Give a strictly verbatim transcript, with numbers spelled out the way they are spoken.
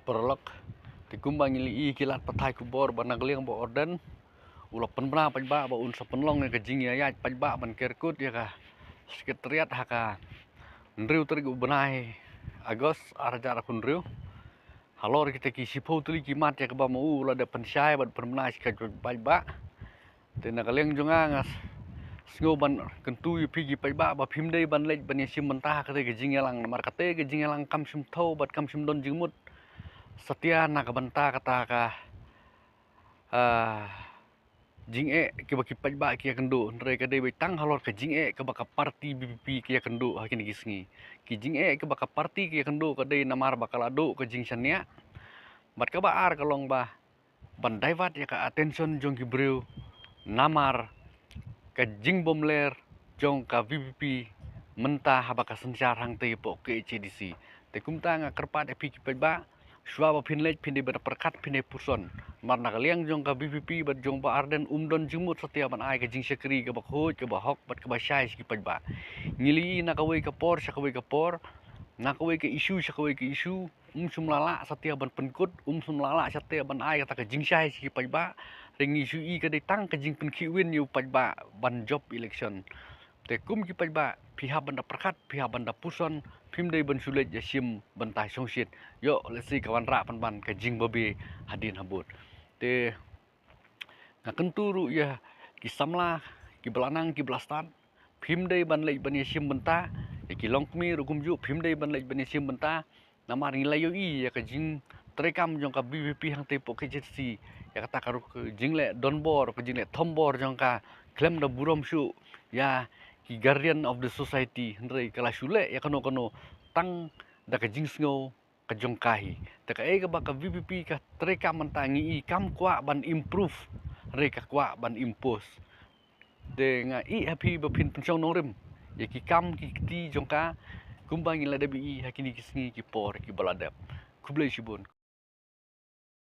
Paralok, te kumba ngi la ïohi ki lad pathai khubor ba na ka liang Bah Ardent u la pynbna paidbah ba un sa pynlong ïa ka jingïaid paidbah ban kerkut ïa ka Secretariat ha ka hynriew tarik u bnai August ar hajar arphew hynriew. Halor kita ki shiphew tylli ki mat ïa kaba ma u u la dep pynshai bad pynbna sha ka paidbah. Te na ka liang jong nga, nga sngew ban kyntu ïa phi ki paidbah ba phim dei ban leit ban ïashim bynta ha kata ka jingïalang, namar kata ka jingïalang kam shym thew bad kam shym don jingmut satia na ka bynta kata ka, ah, jingeh kiba ki paidbah ki ïakynduh, hynrei ka dei beit tang halor ka jingeh kaba ka party VPP ki ïakynduh ha kine ki sngi. Ki jingeh kiba ka party ki ïakynduh ka dei namar ba ka la duh ka jingshaniah. Bad kaba ar ka long ba ban divert ïa ka attention jong ki briew namar ka jingbymler jong ka VPP mynta haba ka synshar hangtei hapoh KHADC. Te kumta nga kyrpad ïa phi ki paidbah, shuwa ba phin leit phin dei ban pyrkhat, phin dei puson. Namar na ka liang jong ka VPP bad jong Bah Ardent um don jingmut satia ban ai ka jingshakri kaba khuid, kaba hok bad kaba shai sha ki paidbah. Ngi la ïohi na kawei ka por sha kawei ka por, na kawei ka issue sha kawei ka issue, um shym la lah satia ban pynkut, um shym la lah satia ban ai kata ka jingshai sha ki paidbah. Hynrei ngi shu ïohi ka dei tang ka jingpynkhih win ïa u paidbah ban jop election. Te kum ki paidbah, phi hap ban da pyrkhat, phi hap ban da puson, phim dei ban shu leit ïashim bynta shongshit. Ïoh, let's see ka wanrah pynban ka jingbabe hadien habud. Te nga kyntu ruh ïa ki samla kiba la nang kiba la stad, phim dei ban leit ban ïashim bynta. Ïa ki longkmie ruh kumjuh, phim dei ban leit ban ïashim bynta. Namar ngi la ïohi ïa ka jingtreikam jong ka VPP hangtei hapoh KHADC, ïa kata ka ruh ka jingleh donbor, ka jingleh thombor jong ka khlem da burom shuh ïa ki guardian of the society, hynrei ka la shu leh ïa kano kano tang da ka jingsngew ka jong ka hi. Te kaei kaba ka VPP ka treikam mynta ngi i kam kwah ban improve, hynrei ka kwah ban impose. Te nga ïohi ha phi ba phin pynshong nongrim ïa ki kam ki kti jong ka kumba ngi la dep ïohi ha kine ki sngi ki por kiba la dep. Khublei shibun.